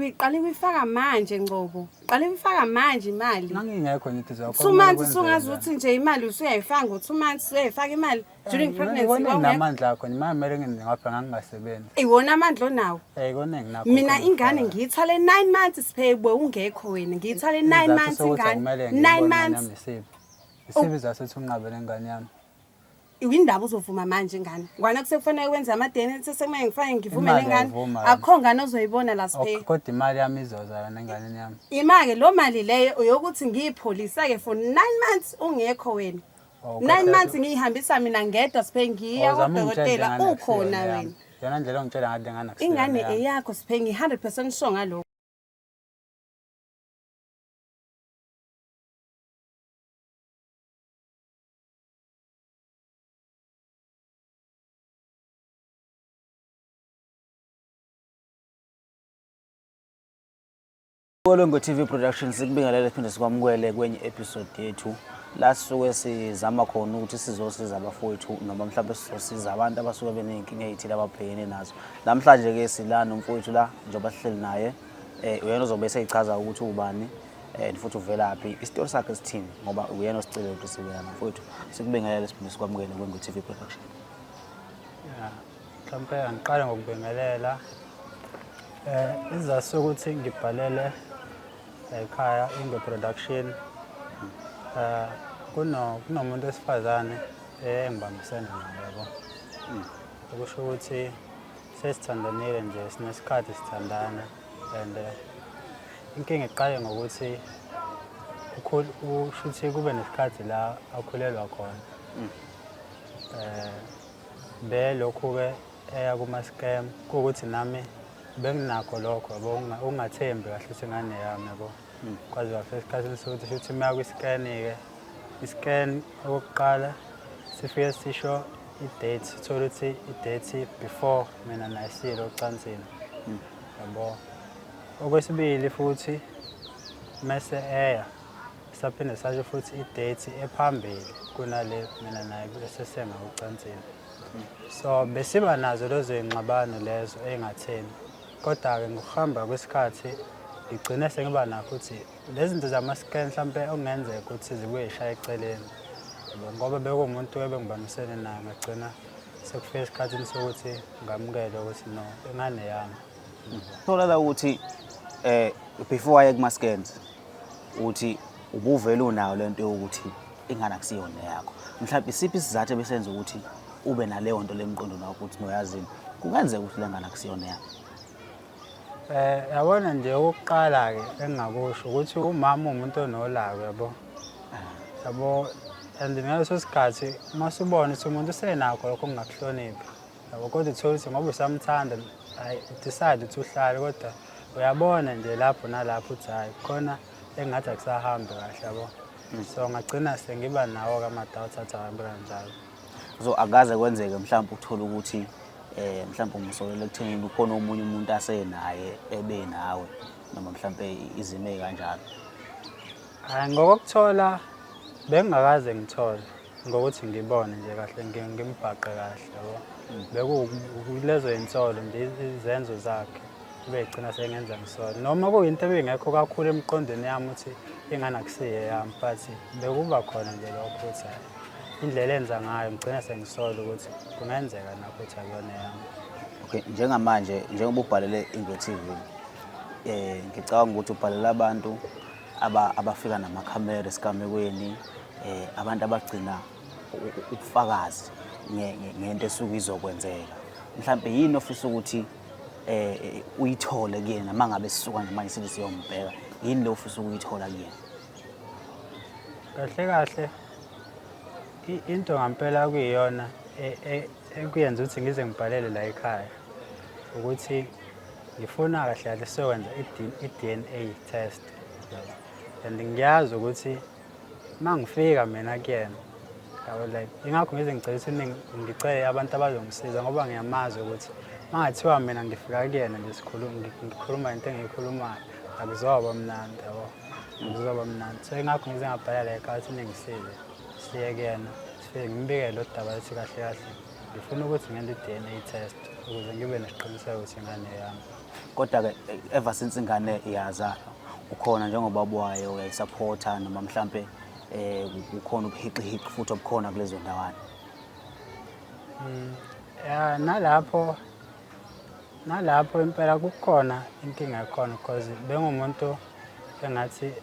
uyiqale uyifaka manje Ngcobo. Qale uyifaka manje imali. Nangingekho ngithi zakho. 2 months usungazi ukuthi nje imali usuyayifaka ngo-2 months usuyayifaka imali during pregnancy. Wawungekho. Wawungekho. Namandla akho nima kumele ngingapha ngangingasebenzi. Iwona amandla onawo. Eh kone nginakho. Mina ingane ngiyithwale 9 months Siphe, ungekho wena. Ngiyithwale 9 months ingane. 9 months. Isiphi? Isiphi zasethi unqabe lengane yami? Indaba uzovuma manje ingane. Ngwana kusekufanele wenze ama-DNA sekumele ngifake ngivume Imali lengane. ayivuma. Akukho ngane ozoyibona la Siphe. Okay, kodwa imali yami izoza yona enganeni yami. Ima-ke lo mali leyo uyokuthi ngiyipholisa-ke for 9 months ungekho wena. Oh, 9 kodwa- months ngiyihambisa mina ngedwa Siphe, ngiya Oh, zama ungitshela kudokotela ingane ukhona akusiyona wena. yami. Yona ndlela ongitshela ngathi lengane akusiyona Ingane yami. eyakho Siphe, ngiyi-100% sure ngalokho. Kolongo TV Productions sikubingelele siphinde sikwamukele kwenye episode yethu la sisuke sizama khona ukuthi sizosiza abafowethu noma mhlawumbe sizosiza abantu abasuke beney'nkinga ey'thile ababhekene nazo. Namhlanje-ke sila nomfowethu la njengoba sihleli naye uyena ozobe eseyichaza ukuthi ubani and futhi uvelaphi, isitori sakhe sithini, ngoba uyena osicele ukuthi sibe lana. Mfowethu, sikubingelele siphinde sikwamukele kwengo TV Production. Ya, mhlawumpe angiqale ngokubingelela. Isizathu sokuthi ngibhalele ekhaya Ingo Production, kunomuntu wesifazane engibambisene naye yabo. Okusho ukuthi sesithandanile nje, sinesikhathi sithandana and inkinga iqale ngokuthi usho ukuthi kube nesikhathi la akhulelwa khona. Belokhu-ke eya kuma-scam, kuwukuthi nami benginakho lokho yabo, ukungathembi kahle ukuthi ingane yami yabo. Kwaze kwafika esikhathini sokuthi shuthi uma kwi-scan-ke, i-scan okokuqala sifike sisho i-date, sithole ukuthi i-date before mina naye siyele ocansini yabo. Okwesibili futhi mese eya saphinde sasho futhi i-date ephambili kunale mina naye esesenga ocansini. So besiba nazo lezo y'ngxabano lezo ey'ngatheni, kodwa-ke ngokuhamba kwesikhathi ngigcine sengiba nakho ukuthi lezi zinto zama-scan mhlampe okungenzeka ukuthi zibuye y'shaye eceleni yabo, ngoba bekuwumuntu ebengibambisene naye, ngagcina sekufika esikhathini sokuthi ngamukele ukuthi no, ingane yami. Thola la ukuthi before aye kuma scans uthi ubuvele unayo lento yokuthi ingane akusiyona yakho. Mhlawumbe isiphi isizathu ebesenza ukuthi ube naleyo nto lemqondweni wakho ukuthi noyazini kungenzeka ukuthi le ngane akusiyona yakho? Yabona nje, okokuqala-ke engingakusho ukuthi umama uwumuntu onolaka yabo. Yabo, and ngaleso sikhathi uma usubona ukuthi umuntu usenakho lokho okungakuhloniphi yabo, kodwa uthole ukuthi ngoba usamthanda, hayi, decide ukuthi uhlale, kodwa uyabona nje lapho nalapho ukuthi hhayi, khona engathi akusahambi kahle yabo. So ngagcina sengiba nawo-ke ama-doubts athi ahambe kanjalo. So akaze kwenzeke mhlawumbe ukuthola ukuthi mhlawumbe umsolele ekuthenini ukhona omunye umuntu asenaye ebe nawe, noma mhlawumbe izimo ey'kanjalo? Hhayi, ngokokuthola bengingakaze ngithole ngokuthi ngibone nje kahle, ngimbhaqe kahle yabo. Bekulezo yinsolo nje, izenzo zakhe ebeyigcina sengenza ngisole, noma kuyinto ebingekho kakhulu emqondweni yami ukuthi ingane akusiye yami, but bekuba khona nje lokho ukuthi hhayi, indlela enza ngayo ngigcina sengisola ukuthi kungenzeka nakho ukuthi akuyona yami. Okay, njengamanje njengoba ubhalele Ingwe TV, ngicabanga ukuthi ubhalela abantu abafika namakhamera esigamekweni, abantu abagcina ubufakazi ngento esuke izokwenzeka. Mhlawumbe yini ofisa ukuthi uyithole kuyena uma ngabe sisuka nje manje sithi siyombheka, yini le ofisa ukuyithola kuyena? Kahle kahle into ngampela kuyiyona ekuyenza ukuthi ngize ngibhalele la ekhaya ukuthi ngifuna kahle kahle siyokwenza i-DNA test yabo. And ngiyazi ukuthi uma ngifika mina kuyena yabo, like ingakho ngize ngicela ukuthi ngicele abantu abazongisiza, ngoba ngiyamazi ukuthi uma ngathiwa mina ngifika kuyena nje ngikhuluma into engiyikhulumayo akuzoba mnandi yabo, akuzoba mnandi. So ingakho ngize ngabhala la ekhaya ukuthi ningisize siye kuyena, sifike ngimbikele lo daba lithi kahle kahle ngifuna ukuthi ngenze i-DNA test ukuze ngibe nesiqiniseko ukuthi ingane yami. Kodwa-ke ever since ingane yazalwa ukhona njengobaba wayo uyayisaphotha noma mhlampe kukhona ubuhiqihiqi futhi obukhona kulezo ndawana? Ya, nalapho impela kukhona inkinga ekhona because bengumuntu engathi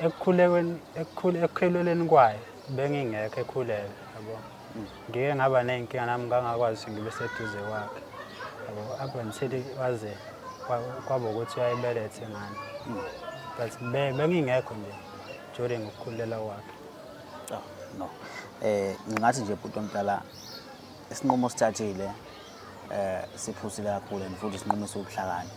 ekukhulekweni ekukhulelweni kwayo bengingekho ekhulelwe, yabo. Ngike ngaba ney'nkinga nami ngangakwazi ukuthi ngibe seduze kwakhe, yabo, up until waze kwaba ukuthi uyayibeletha ingane. But bengingekho nje during ukukhulela kwakhe. Oh, no. Ngingathi nje bhuti omdala, isinqumo osithathile siphusile kakhulu and futhi isinqumo esiwubuhlakani.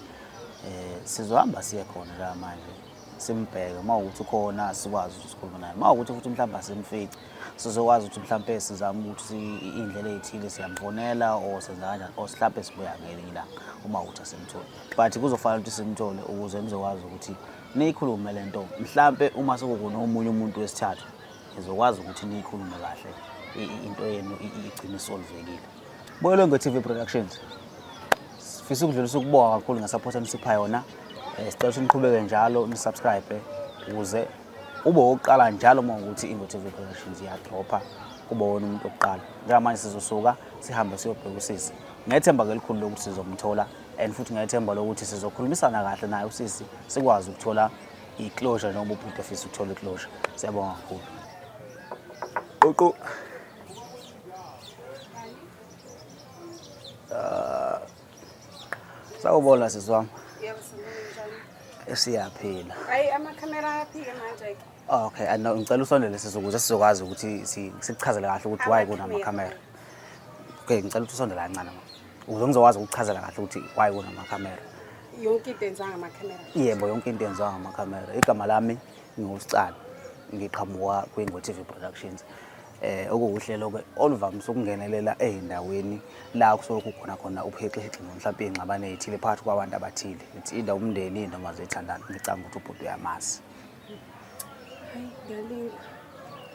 Sizohamba siye khona la manje simbheke, uma ukuthi ukhona sikwazi ukuthi sikhulume naye, uma ukuthi futhi mhlawumbe asimfici sizokwazi ukuthi mhlawumbe sizame ukuthi iy'ndlela ey'thile siyamfonela or senza kanjani or mhlawumbe sibuya ngelinye ilanga uma ukuthi asimtholi, but kuzofanele ukuthi simthole ukuze nizokwazi ukuthi niyikhulume le nto. Mhlampe uma sekunomunye umuntu wesithathu nizokwazi ukuthi niyikhulume kahle into yenu igcine isolvekile. Buyelwe nge-TV Productions, sifisa ukudlulisa ukubonga kakhulu nge-support enisipha yona. Sicela ukuthi niqhubeke njalo ni-subscribe ukuze ube wokuqala njalo uma ukuthi Ingo TV Productions iyadropha, kube wona umuntu wokuqala. Njengamanje sizosuka sihambe siyobheka usisi, ngethemba-ke elikhulu lokuthi sizomthola and futhi ngethemba lokuthi sizokhulumisana kahle naye usisi, sikwazi ukuthola i-closure njengoba ubhuti efisa ukuthola i-closure. Siyabonga kakhulu. Qoqo. Sawubona sisi wami. Yebo, sanibona, njani? Siyaphila. Hayi, amakhamera ayaphika manje ke. Okay, and ngicela usondele sisi ukuze sizokwazi ukuthi sikuchazele kahle ukuthi why kunamakhamera. Okay, ngicela ukuthi usondele kancane ma, ukuze ngizokwazi ukukuchazela kahle ukuthi why kunamakhamera. Yonke into yenziwa ngamakhamera. Yebo, yonke into yenziwa ngamakhamera. Igama lami nginguSicalo, ngiqhamuka kwiNgo TV Productions. Okuwuhlelo-ke oluvamise ukungenelela ey'ndaweni la kusuke kukhona khona ubuhixihixi noma mhlawumpe iy'ngxabano ey'thile phakathi kwabantu abathile. It's either umndeni noma zithandana. Ngicabanga ukuthi ubhuti uyamazi. Hayi, ngiyalingwa.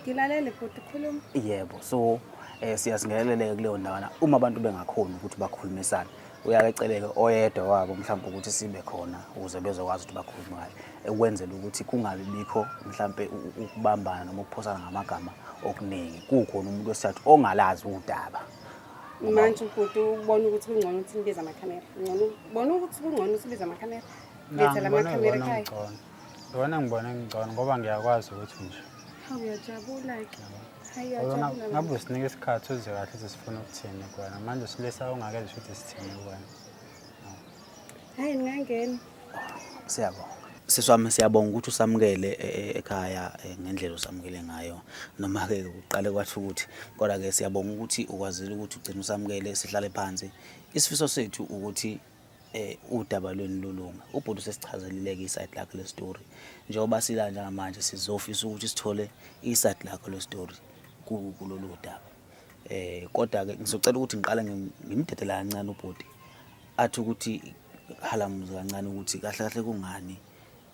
Ngilalele bhuti, khuluma. Yebo, so siyasingenelele kuleyo ndawana uma abantu bengakhoni ukuthi bakhulumisane. Uyake eceleke oyedwa wabo mhlawumbe ukuthi sibe khona ukuze bezokwazi ukuthi bakhulume kahle, ukwenzela ukuthi kungabi bikho mhlawumbe ukubambana noma ukuphosana ngamagama okuningi, kukhona umuntu wesithathu ongalazi udaba. Manje ubhuti ubona ukuthi kungcono ukuthi nibize amakhamera. Ngcono ubona ukuthi kungcono ukuthi ubize amakhamera. Na, Letha la ngibona makhamera ngibona ekhaya. ngcono. Ngibona ngcono ngoba ngiyakwazi ukuthi nje. Hawu, uyajabula ke. Hayi, Yabona, uyajabula. ngabe usinika isikhathi uze kahle ukuthi sifuna ukuthini kuwena. Manje usilisa ungakezwa ukuthi sithini kuwena. Hayi, ningangena. Siyabonga. Sisi wami, siyabonga ukuthi usamukele ekhaya ngendlela osamukele ngayo. Noma-ke kuqale kwathi ukuthi, kodwa-ke siyabonga ukuthi ukwazile ukuthi ugcine usamukele sihlale phansi. Isifiso sethu ukuthi udaba lwenu lulunge. Ubhuti usesichazelile-ke i-side lakhe le-story. Njengoba sila njengamanje sizofisa ukuthi sithole i-side lakho le-story kulolu daba. Kodwa-ke ngizocela ukuthi ngiqale ngimdedele kancane ubhuti, athi ukuthi halamuze kancane ukuthi kahle kahle kungani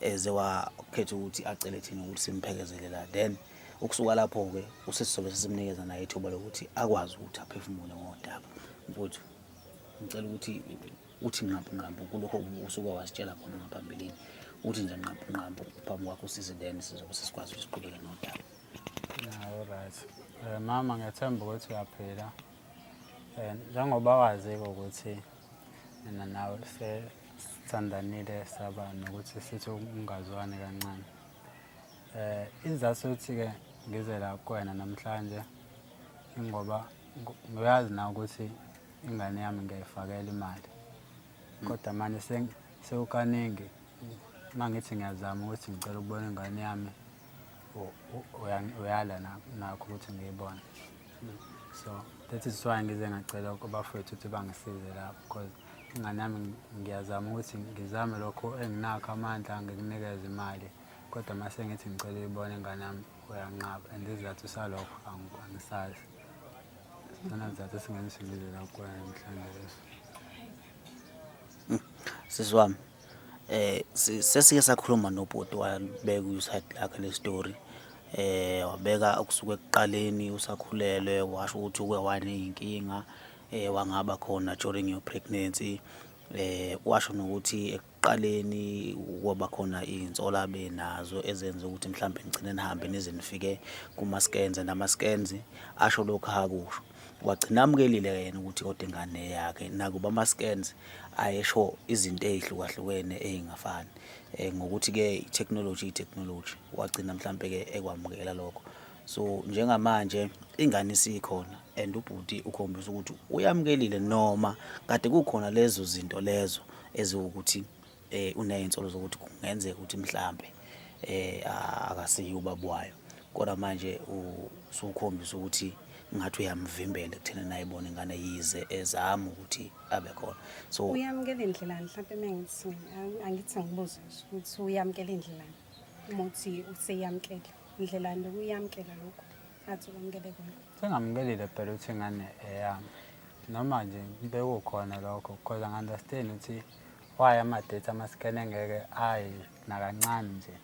eze wakhetha ukuthi acele thina ukuthi simphekezele la. Then ukusuka lapho-ke usesizobe sesimnikeza naye ithuba lokuthi akwazi ukuthi aphefumule ngodaba. Mfowethu, ngicela ukuthi uthi nqampu nqampu kulokho usuke wasitshela khona ngaphambilini, uthi nje nqampu nqampu phambi kwakho usisi, then sizobe sesikwazi ukuthi siqhubeke nodaba. Ya, alright. Mama, ngiyathemba ukuthi uyaphila. Njengoba wazi-ke ukuthi mina nawe sesithandanile, saba nokuthi sithi ungazwani kancane. Isizathu sokuthi-ke ngize la kuwena namhlanje ingoba ngiyazi na ukuthi ingane yami ngiyayifakela imali. Kodwa manje sekukaningi uma ngithi ngiyazama ukuthi ngicela ukubona ingane yami, uyala nakho ukuthi ngiyibone. So that is why ngize ngacela kubafowethu ukuthi bangisize lapho, because ingane yami ngiyazama ukuthi ngizame lokho enginakho amandla ngikunikeze imali, kodwa uma sengithi ngicela uyibone ingane yami uyanqaba, and isizathu salokho angisazi. Sona sizathu esingenza ngize la kuwena namhlanje leso. Sisi wami, sesike sakhuluma nobhuti, wabeka u-side lakhe le story. Wabeka ukusuka ekuqaleni usakhulelwe, washo ukuthi uke waney'nkinga, wangaba khona during your pregnancy. Washo nokuthi ekuqaleni kwaba khona iy'nsolo abenazo ezenza ukuthi mhlampe nigcine nihambe nize nifike kuma-scans and ama-scans asho lokhu akusho. Wagcina amukelile-ke yena ukuthi kodwa ingane eyakhe nakuba ama-scans ayesho izinto ey'hlukahlukene ey'ngafani. Ngokuthi-ke i-technology iyi-technology, wagcina mhlampe-ke ekwamukela lokho. So njengamanje ingane isikhona and ubhuti ukhombisa ukuthi uyamukelile noma kade kukhona lezo zinto lezo eziwukuthi uney'nsolo zokuthi kungenzeka ukuthi mhlampe akasiye ubaba wayo. Kodwa manje usukhombisa ukuthi ngathi uyamvimbela ekutheni ayibone ingane yize ezama ukuthi abe khona. So Uyamukela indlelani mhlampe mengithi angithi angibuze nje ukuthi uyamukela indlelani uma uthi useyamukela indlelani lokuyamukela lokhu athi ukwamukele kona. Sengamukelile phela ukuthi ingane eyami noma nje bekukhona lokho because angi-understand ukuthi why ama-date ama-scan engeke ayi nakancane nje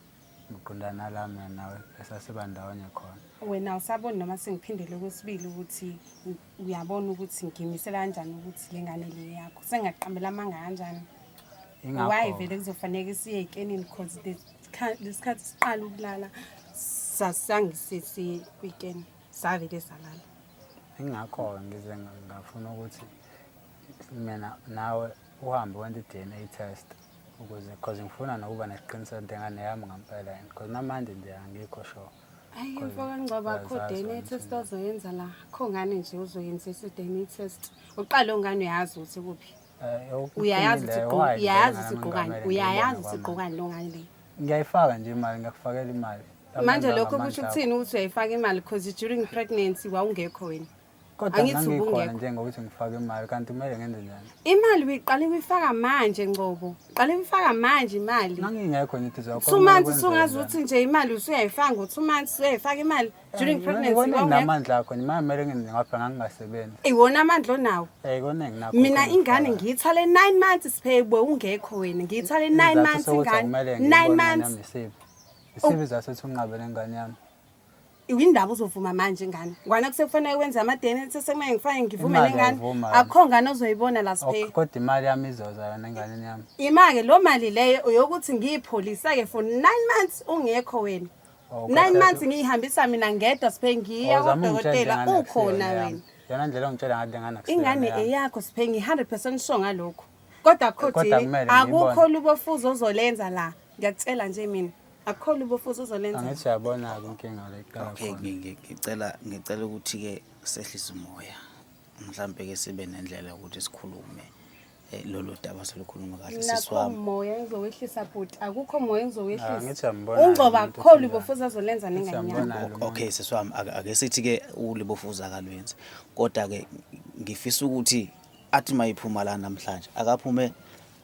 ngiqonda nala mina nawe esasiba ndawonye khona. Wena awusaboni noma sengiphindele kwesibili ukuthi uyabona ukuthi ngimisela kanjani ukuthi le ngane le yakho sengingaqambela amanga kanjani. Why Ingakho vele kuzofanele siye ey'kenini cause lesikhathi siqala ukulala sasangisisi kwikeni savele salala. Ingakho-ke ngize ngafuna ukuthi mina nawe uhambe wenze i-D_N_A test ukuze cause ngifuna nokuba nesiqiniseko ukuthi ingane yami ngampela yini cause namanje nje angikho sure. Ayi Cause mfo kaNgcobo akho uyazazi DNA wena test ukuthi ozoyenza la. Akho ngane nje uzoyenzisa i-DNA test. Uqale ongane uyazi ukuthi kuphi. Uyayazi ukuthi okuqinile, why nje uyayazi ingane ukuthi yami igqokani, ngingamele uyayazi ngiyibone ukuthi kwamanje? igqokani lo ngane le. Ngiyayifaka nje imali, ngiyakufakela imali. Manje Amandla lokho kusho ngamandla ukuthini ukuthi uyayifaka imali because during pregnancy wawungekho wena. Kodwa Angithi ngangikhona ubungekho. njengokuthi ngifake imali kanti kumele ngenze njani? Imali uyiqale uyifaka manje Ngcobo. Qale uyifaka manje imali. Ngangingekho nje duze kwakho. Two months usungazi ukuthi nje imali usuyayifaka ngo-two months usuyayifaka imali during pregnancy wawungekho. Namandla akho nje manje kumele ngenze ngapha ngangingasebenzi. Iwona amandla onawo. Kona nginakho. Mina ingane ngiyithwale 9 months Siphe ungekho wena. Ngiyithwale 9 months ingane. 9 months. Isiphi? Isiphi isizathu sokuthi unqabe lengane yami? Indaba uzovuma manje ingane. Ngwana kusekufanele wenze ama-DNA test sekumele ngifake ngivume Imali lengane. ayivuma yona. Akukho ngane ozoyibona la Siphe. Ok, Kodwa imali yami izoza yona enganeni yami. Ima-ke lo mali leyo uyokuthi ngiyipholisa-ke for 9 months ungekho wena. Oh, 9 kodwa- months ngiyihambisa mina ngedwa Siphe ngiya Awuzame ungitshele kudokotela ingane ukhona akusiyona wena. yami. Yona ndlela ongitshela ngathi lengane akusiyona Ingane yami. eyakho Siphe ngi-100% sure ngalokho. Kodwa Kodwa Khodini kumele akukho ngiyibone. lubofuzo ozolenza la. Ngiyakutshela nje mina. Akukho lubofuzo ozolenza. Angithi uyabona-ke inkinga le iqala Okay, khona. ngicela ukuthi ke sehlise umoya. Mhlambe ke sibe nendlela yokuthi sikhulume lolu daba selukhuluma kahle Nakho sisi wami. moya engizowehlisa bhuti. Akukho moya engizowehlisa. Angithi uyambona Ungcobo lo muntu akukho othi lubofuzo azolenza Angithi nengane yakho. uyambona lo muntu. Okay sisi wami ake sithi ke ulibofuza akalwenzi. Kodwa ke ngifisa ukuthi athi mayiphuma la namhlanje akaphume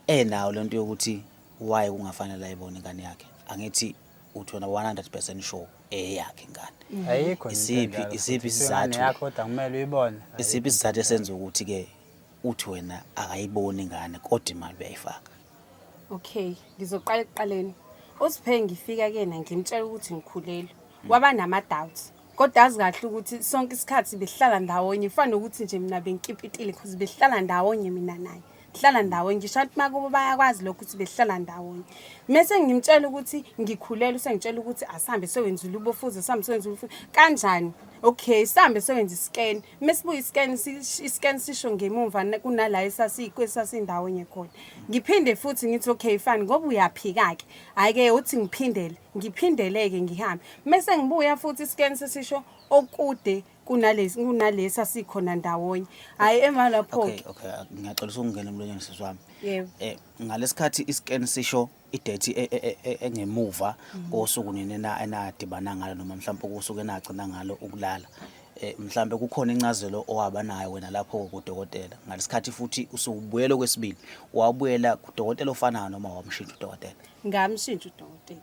enayo lento yokuthi why kungafanele ayibone ingane yakhe. Angithi uthi wena 100% sure eyakhe ingane. Ayikho nje into enjalo Isiphi futhi. Ingane isizathu? yakho kodwa kumele uyibone. Isiphi isizathu esenza ukuthi ke uthi wena akayiboni ingane kodwa imali uyayifaka? Okay, ngizoqala ekuqaleni. USiphe ngifika kuyena ngimtshela ukuthi ngikhulelwe. Waba nama-doubts. Kodwa azi kahle ukuthi sonke isikhathi besihlala ndawonye. Kufana nokuthi nje mina bengikipitile because besihlala ndawonye mina naye. Sihlala ndawonye ngisho ukuthi makubo bayakwazi lokho ukuthi besihlala ndawonye. Mese ngimtshela ukuthi ngikhulelwe usengitshela ukuthi asihambe siyowenza ulibofuzo, sihambe siyowenza ulibofuzo. Kanjani? Okay, sihambe siyowenza i-scan. Mesibuya i-scan i-scan sisho ngemumva kunala esasindawonye khona. Ngiphinde futhi ngithi okay fine ngoba uyaphika-ke. Hhayi-ke uthi ngiphindele, ngiphindeleke ngihambe. Mese ngibuya futhi i-scan sesisho okude kunalesi kunalesi asikhona ndawonye. Hhayi emva lapho-ke. Okay, okay, ngiyaxolisa ukungena emlonyeni sisi wami. Yebo. Ngalesikhathi i-scan sisho i-date engemuva kosuku nini enadibana ngalo noma mhlawumbe kosuku enagcina ngalo ukulala. Mhlawumbe kukhona incazelo owaba nayo wena lapho kudokotela. Ngalesikhathi futhi usubuyela okwesibili, wabuyela kudokotela ofanayo noma wamshintsha udokotela? Ngamshintsha udokotela.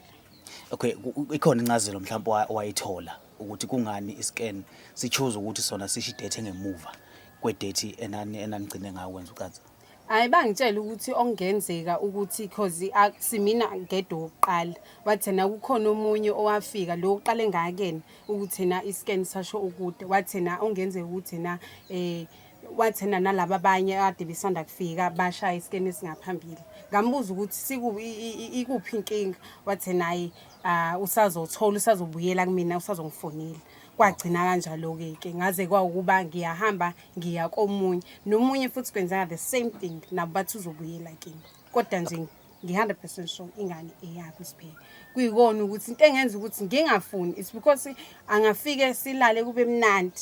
Okay, ikhona incazelo mhlawumbe owayithola ukuthi kungani i-scan si-choose ukuthi sona sisho i-date engemuva kwe-date enanigcine ngayo ukwenza ucansi? Hhayi bangitshela ukuthi okungenzeka ukuthi cause akusimina ngedwa wokuqala. Wathi yena kukhona omunye owafika lo oqale ngakuyena ukuthi yena i-scan sasho ukude. Wathi yena okungenzeka ukuthi yena Wathena nalaba abanye kade besanda kufika bashaya isikeni esingaphambili. Ngambuza ukuthi ikuphi inkinga, wathi naye usazothola, usazobuyela kumina, usazongifonela. Kwagcina kanjalo-ke ke ngaze kwawukuba ngiyahamba ngiya komunye nomunye futhi kwenzeka the same thing, nabo bathi uzobuyela kimi. Kodwa nje ngi-100% sure ingane eyakhe uSphe. Kuyikona ukuthi into engenza ukuthi ngingafuni it's because angafike silale kube mnandi,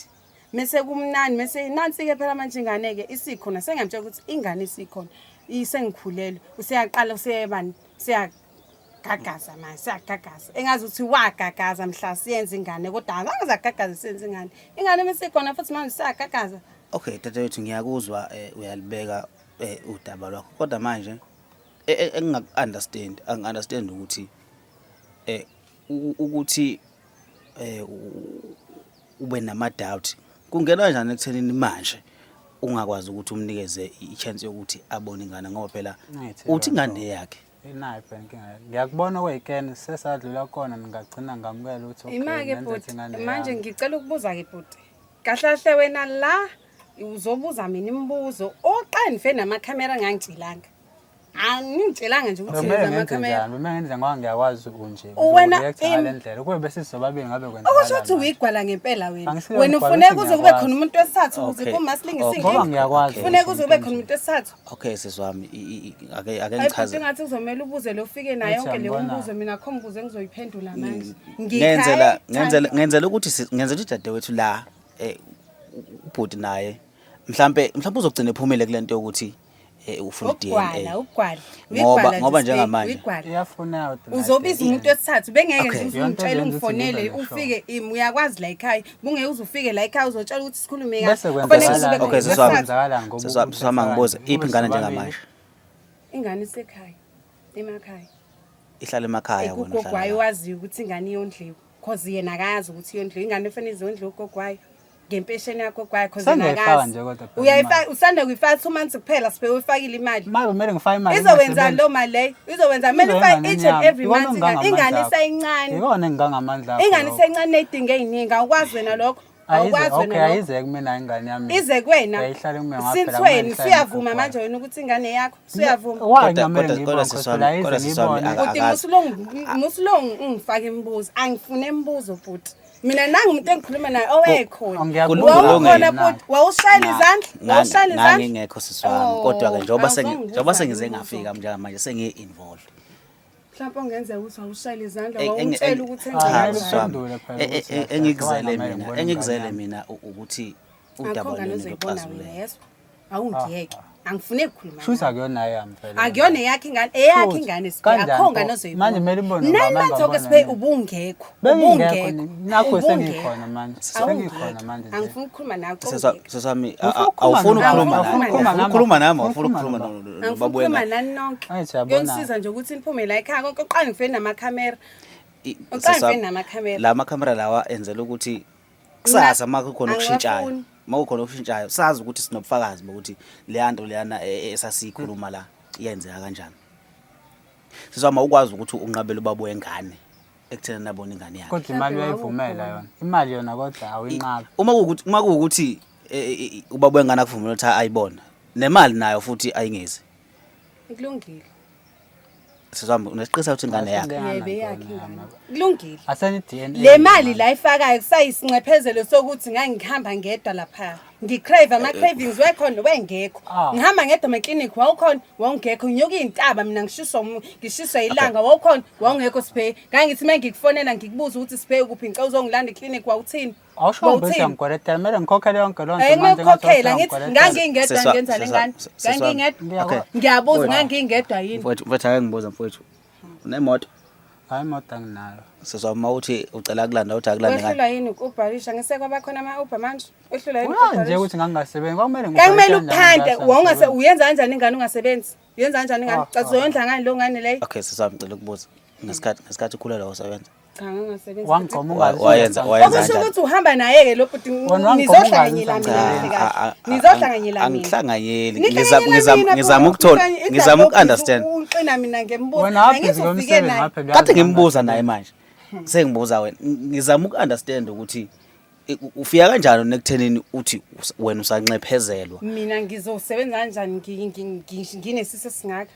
mese kumnandi, mese nansi-ke phela manje ingane-ke isikhona, sengiyamtshela ukuthi ingane isikhona, isengikhulelwe, useyaqala useyebani, useyagagaza manje, seyagagaza engazi ukuthi wagagaza mhla siyenza ingane, kodwa azange zagagaza siyenza ingane, ingane mesikhona futhi manje seyagagaza. Okay dadewethu, ngiyakuzwa, uyalibeka udaba lwakho, kodwa manje engingaku-understand, angi-understand ukuthi ukuthi ube nama-doubt kungena kanjani ekuthenini manje ungakwazi ukuthi umnikeze i-chance yokuthi abone ingane, ngoba phela Ngithi uthi loo ingane nto. eyakhe. Inayo phela inkinga. Ngiyakubona okuyikene sesadlula kona, ngingagcina ngamukela ukuthi okay, Ima-ke ngenza bhuti, ukuthi ingane manje yami. ngicela ukubuza-ke bhuti, kahle kahle wena la uzobuza mina imibuzo oqandife namakhamera ngangitshelanga. Angingitshelanga nje ukuthi Bekumele yenza ngenze amakhamera. njani? Bekumele ngenze ngoba ngiyakwazi unje. Wena, Ngizoreact ngale ndlela. Kube bese sizobabili ngabe Okusho ukuthi kwenzakalani manje? uyigwala ngempela wena. Angisiyo Wena igwala, ufuneka ukuthi kuze kube ngiyakwazi. khona umuntu wesithathu ukuze Okay. kuma silingise Okay. Ngoba inkinga. ngiyakwazi. Funeka kuze kube khona umuntu wesithathu. Okay sisi wami, ake Hayi bhuti, ngichaze. ngathi kuzomele ubuze lo ufike naye Uthi yonke leyo angibona. mbuzo, mina akho mbuzo engizoyiphendula manje. Ngenzela ngenzela ngenzela ukuthi ngenzela ukuthi dadewethu la ubhuti naye mhlambe uzogcina ephumile kulento yokuthi ufuna Ukugwala, i-DNA. ukugwala. Ngoba ngoba njengamanje uyigwala. Iyafuna ukuthi Uzobiza umuntu wesithathu, bengeke Okay. nje Yonke uzungitshela engenza ukuthi ungifonele ngibe neshow. ufike imi, uyakwazi la ekhaya. Bungeke uze ufike la ekhaya uzotshela ukuthi sikhulume kahle. Bese Kufanele kuze kwenzakalani? kube Okay, khona sisi wami. umuntu wesithathu. Kwenzakalani ngoba Sisi wami angibuze, kube iphi ingane sobabili? njengamanje? Ingane isekhaya, emakhaya. Ihlala emakhaya wena Ugogo uhlala wayo la. waziyo ukuthi ingane iyondliwa, cause yena akazi ukuthi iyondliwa. Ingane efanele izondliwe ugogo wayo ngempesheni yakho kwayo, cause yena Sengiyayifaka akazi. nje kodwa phela Uyayifaka, imali. usanda kuyifaka 2 months kuphela, sibheke uyifakile imali. Imali kumele ngifake imali. Izowenzani ingasebenzi. loo mali leyo? Izowenza kumele Izoyenza ufake each and ngenyanga. every Ikona month engingangamandla ingane akho. iseyincane. Ikona engingangamandla akho Ingane lokho. iseyincane ney'dingo ey'ningi, awukwazi wena lokho. Awukwazi wena Okay, lokho. ayize kumina ingane yami. Ize kuwena. Ayihlale kumina ngoba Since phela kumele when ngihlale usuyavuma nogogo manje wayo. wena ukuthi ingane yakho usuyavuma? Why Kodwa- ngingamele kodwa- ngiyibone kodwa sisi phela wami- ayize kodwa sisi wami, ngiyibone. Bhuti, akazi. musulong ungifake imibuzo. Angifune imibuzo bhuti. Mina nangu umuntu engikhuluma naye owayekhona. Ngiyakubona Wawukhona mina. bhuti, wawushayela izandla, wawushayela izandla. Ngangingekho sisi wami, Oh, kodwa ke njengoba awuzange njengoba ngibuza sengize imibuzo. ngafika njengamanje sengiyi-involved. Mhlawumbe ongenzeka ukuthi wawushayela izandla, Eng- eng- wawutshela ukuthi Cha, Kumele sisi wami. uphendule phela ukuthi kahle, Engikuzele why ngamele mina, ngibone engikuzele ingane yami? mina ukuthi Akho udaba ngane lwenu ozoyibona wena luxazululeke. yezwa. Awungiyeke. Angifune ukukhuluma. Shuthi nawe. akuyona yami phela. Akuyona eyakhe ingane, eyakhe Futhi, ingane Siphe, kanjani akho pho? ngane ozoyibona. Manje kumele ibone Nine ubaba, months ngabona oke Siphe mina. ubungekho. Bengingekho, Ubungekho. nakho Ubungekho. sengikhona manje. Sengikhona manje nje. Angifuni ukukhuluma nawe. Sisi wami, Ufuna ukukhuluma awufuni nami? ukukhuluma nami? Awufuna Awufuni ukukhuluma nami? Awufuni Ufuna ukukhuluma ukukhuluma Angifuni nobaba ukukhuluma wengane? nani nonke. Angithi uyabona. Kuyonisiza nje ukuthi niphume la ekhaya konke oqale ngifike namakhamera. Uqale Sisi wami, ngifike namakhamera. La makhamera lawa enzela ukuthi kusasa uma kukhona okushintshayo, Angiwafuni. uma kukhona okushintshayo sazi ukuthi sinobufakazi bokuthi leya nto leyana esasiyikhuluma la iyenzeka kanjani. Sisi wami, awukwazi ukuthi unqabele ubaba wengane ekutheni nabona ingane yakhe. Kodwa imali Mhlawumbe uyayivumela wawukhona. yona. Imali yona kodwa awuyinqabi. Uma kuwukuthi ubaba wengane akuvumela ukuthi ayibone, nemali nayo futhi ayingezi. Kulungile. Sisi wami, unesiqiniseko ukuthi ingane yakhe? Yebo, eyakhe ingane. Kulungile. Aseni DNA. Le mali la ifakayo kusayisinxephezelo sokuthi ngangihamba ngedwa lapha. Ngicrave ama cravings wekhona wengekho. Ah. Ngihamba ngedwa emaclinic wawukhona wawungekho. Nginyuka iy'ntaba mina ngishiswa ilanga wawukhona wawungekho Siphe. Ngangithi uma ngikufonela ngikubuza ukuthi Siphe ukuphi ngicela uzongilanda eclinic wawuthini? Awusho bese Wawuthini? uyangikweletela, kumele ngikhokhele yonke loo nto Eh manje ngathi ngikhokhela ngithi usuyangikweletela. ngangingedwa ngenza le ngane. Sisi wami, Ngangingedwa. okay. Ngiyabuza ngangingedwa yini? Mfowethu, ake ngibuze mfowethu. Unemoto? Hayi imoto anginayo. Sisi wami, uma uthi ucela kulanda uthi akulande ngani? Wehlulwa yini uku-uberisha? Ngese kwabakhona ama-Uber manje. Wehlulwa yini Uyazi nje uku-uberisha? ukuthi ngangingasebenzi, kwakumele Kwakumele ngikhokhele uphante, kanjani wawungase ngingasebenzi. uyenza kanjani ingane ungasebenzi? Uyenza kanjani ingane? Ah, Cha ah. uzoyondla ngani lo ngane leyo? Okay, sisi wami, ngicela ukubuza. Ngesikhathi ukhulelwa usebenza. Cha ngangasebenzi. Wangigqoma ungazi. Wayenza Okusho kanjani? ukuthi uhamba naye-ke lo bhuti Wena wangigqoma nizohlanganyela ungazi mina Cha, kahle kahle. Nizohlanganyela mina. Angihlanganyeli. Nihlanganyela mina, Ngizama bhuti. ukuthola, ngizama uku-understand. Uqina mina ngembuzo. Wena wabhizi Angizufike ngomsebenzi naye. ngapha Kade ngimbuza naye manje. Sengibuza wena. Ngizama uku-understand ukuthi Ufika kanjani nekuthenini uthi wena usanxephezelwa? Mina ngizosebenza kanjani nginesisu esingaka?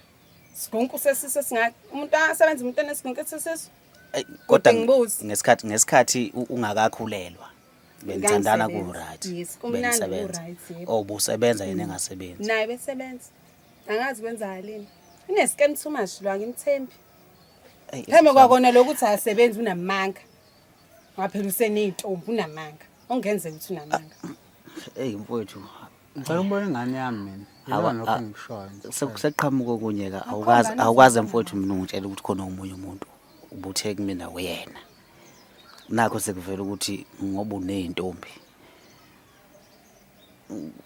Sigunku sesisu esingaka. Umuntu asebenza umuntu onesigunku esesisu. Eyi, kodwa Kude ngibuze. ngesikhathi ungakakhulelwa benithandana ku Ngangisebenza. right. Yes, kumnandi Benisebenza. ku-right, yebo. Oh, ubusebenza yena engasebenzi. Naye besebenza. Angazi kwenzakaleni. Une-scam too much lo angimthembi. Eyi, Mhlawumbe kwakona lokuthi akasebenzi unamanga. Ngoba phela useney'ntombi unamanga. Okungenzeka ukuthi unamanga. Eyi mfowethu. Ngicela ukubona ingane yami mina. Awa- Yilona lokho a- engikushoyo nje. Sekuqhamuka okunye ka awukaze ngane awukaze ozobona. mfowethu mina ungitshela ukuthi khona omunye umuntu ubuthe kumina uyena. Nakho sekuvela ukuthi ngoba uney'ntombi.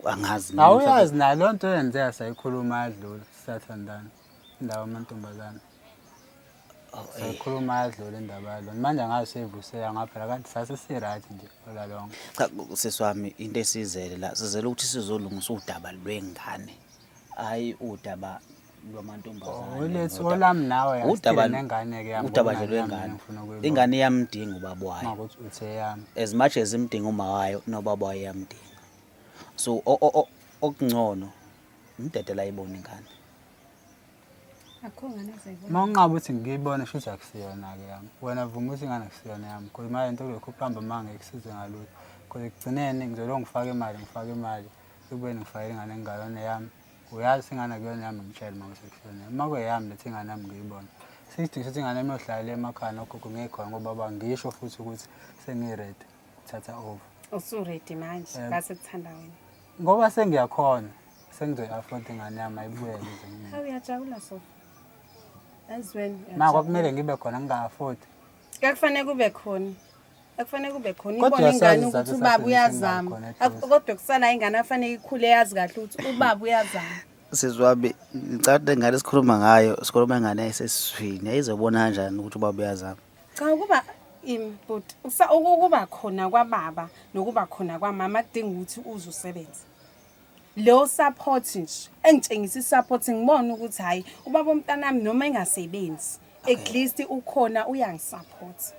Angazi nami Awuyazi nayo loo nto eyenzeka sayikhuluma yadlula sisathandana. Indawo amantombazane. Oh, eh. Sayikhuluma yadlula indaba yalo. Manje angazi seyivuseka ngaphela kanti sase si-right nje all along. Cha sisi wami into esizele la sizele ukuthi sizolungisa udaba lwengane. Hayi udaba lwamantombazane. Oh, lethu olami nawe Udaba asithile nengane-ke yami, udaba ngoba nje ingane yami lwengane. ngifuna ukuyibona. Ingane iyamdinga ubaba wayo. Makuthi uthe yami. As much as imdinga uma wayo nobaba wayo iyamdinga. So okungcono umdedela ayibone ingane. Akho ngane azoyibona. Uma unqaba ukuthi ngiyibone shuthi akusiyona-ke yami. Wena vuma ukuthi ingane akusiyona yami. Because manje into kulokhu uqamba amanga ngeke ngalutho. Because ekugcineni ngizolokhu ngifake imali ngifake imali ekubeni ngifakele ingane engayona yami. Uyazi ingane akuyona yami ngitshele uma kuthi akusiyona yami. Uma kuyeyami lethi ingane yami ngiyibone. Sisidingo sokuthi ingane yami iyohlala emakhaya nogogo ngikhona ngoba baba ngisho futhi ukuthi sengi-ready ukuthatha over. Usu-ready manje base kuthanda wena. Ngoba sengiyakhona sengizoyi-afford ingane yami ayibuyele ize kumina. Hawu uyajabula Sofa. Ezweni. Ma kwakumele ngibe khona nginga-afford. Kuyakufanele kube khona. Akufanele kube khona Kodwa ibone uyasazi ingane isizathu ukuthi ubaba sakhe uyazama. sengingakhona eduze. Kodwa kusala ingane afanele ikhule yazi kahle ukuthi ubaba uyazama. Sisi wami ngicabanga ukuthi lengane esikhuluma ngayo sikhuluma ngengane eyayisesiswini yayizobona kanjani ukuthi ubaba uyazama. Cha ukuba bhuti ukuba khona kwababa nokuba khona kwamama kudinga ukuthi uze usebenze. Leyo support nje engitshengisa i-support ngibone ukuthi hhayi ubaba womntanami noma engasebenzi at least ukhona uyangisupport.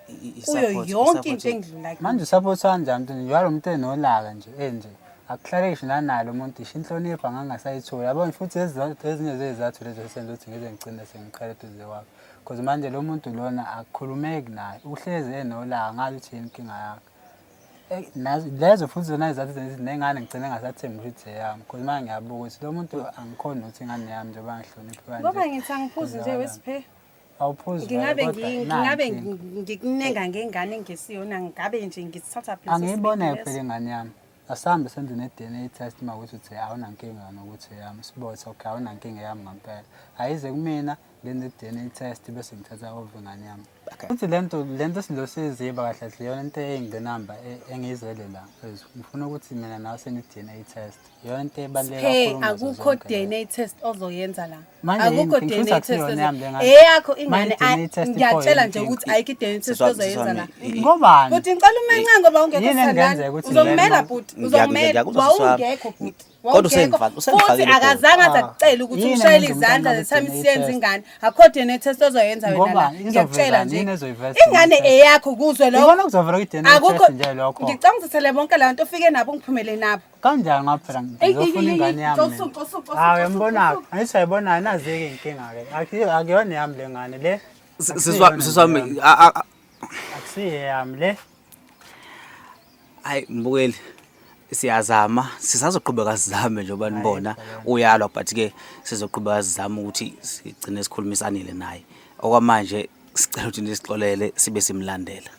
Kuyo yonke into engidlula kuyo. Manje usupport kanjani umuntu njalo umuntu enolaka nje enje akuhlale ngisho nanalo umuntu isho inhlonipho angangasayitholi yabona futhi ezinye zezizathu lezo esenza ukuthi ngize ngigcine sengiqhela eduze kwakhe because manje lo muntu lona akukhulumeki naye uhlezi enolaka ngazi ukuthi yini inkinga yakhe. Eyi, lezo futhi zona izizathu zenza nengane ngigcine ngingasathembi ukuthi eyami because manje ngiyabuka ukuthi lo muntu angikhoni nokuthi ingane yami njengoba ngihloniphi kanje. Ngoba ngithi angiphuzi nje wesiphe. Awuphuzi vele, Ngingabe kodwa ngi- ngingabe nansi into. ngikunenga ngengane engesiyona ngabe nje ngisithatha phela Angiyibone phela ingane yami. Asihambe senze ne-DNA test uma ukuthi uthi awunankinga nokuthi eyami. Sibone ukuthi okay awunankinga eyami ngampela. Ayize kumina ngenze i-DNA test bese ngithatha over ingane yami. Futhi lento silosiziba kahle kahle iyona into eyingqinamba engiyizele la. Ngifuna ukuthi mina nawe sene i-DNA test. Iyona into ebaluleke Hey, kakhulu kunazo akukho zonke lezo. DNA test ozoyenza la. Manje yini Akukho inkinga? DNA Futhi test. akusiyona yami le ngane. Eyakho Manje ingane i-DNA test ngiyakutshela ipho nje yini ukuthi inkinga? ayikho i-DNA test ozoyenza Siswami, la. Ngobani? Bhuti ngicela ume encane ngoba ungekho Yini sithandani. engenzeka ukuthi Uzongimela ngivele bhuti, Ngiya- uzongimela. ngiyakuzwa sisi wami. Wawungekho bhuti. Kodwa Wawungekho. usengifakile Futhi ibhola. akazange aze Ah. akucele ukuthi Yini umshayele engenza izandla umntwana the time abe siyenza DNA ingane. Akukho DNA test ozoyenza wena la. Ngoba Ngiyakutshela izovezani? nje. Yini ezoyiveza Ingane i-DNA test? eyakho kuzwe lokho. Ikona kuzovela kwi-DNA Akukho test nje lokho. Ngicabanga ukuthi bonke la bantu ofike nabo ngiphumele nabo. Kanjani ngoba phela Eyi, ngizofuna eyi, eyi, ingane yami eyi, mina. suka, suka, Hawu suka, uyambona suka. angithi uyayibona nazi-ke inkinga-ke. Akuyona yami le ngane le. Sisi wami Akusiyo eyami le. Hayi mbukeli siyazama sisazoqhubeka sizame njengoba nibona uyalwa but ke sizoqhubeka sizame ukuthi sigcine sikhulumisanile naye. Okwamanje sicela ukuthi nisixolele sibe simlandela.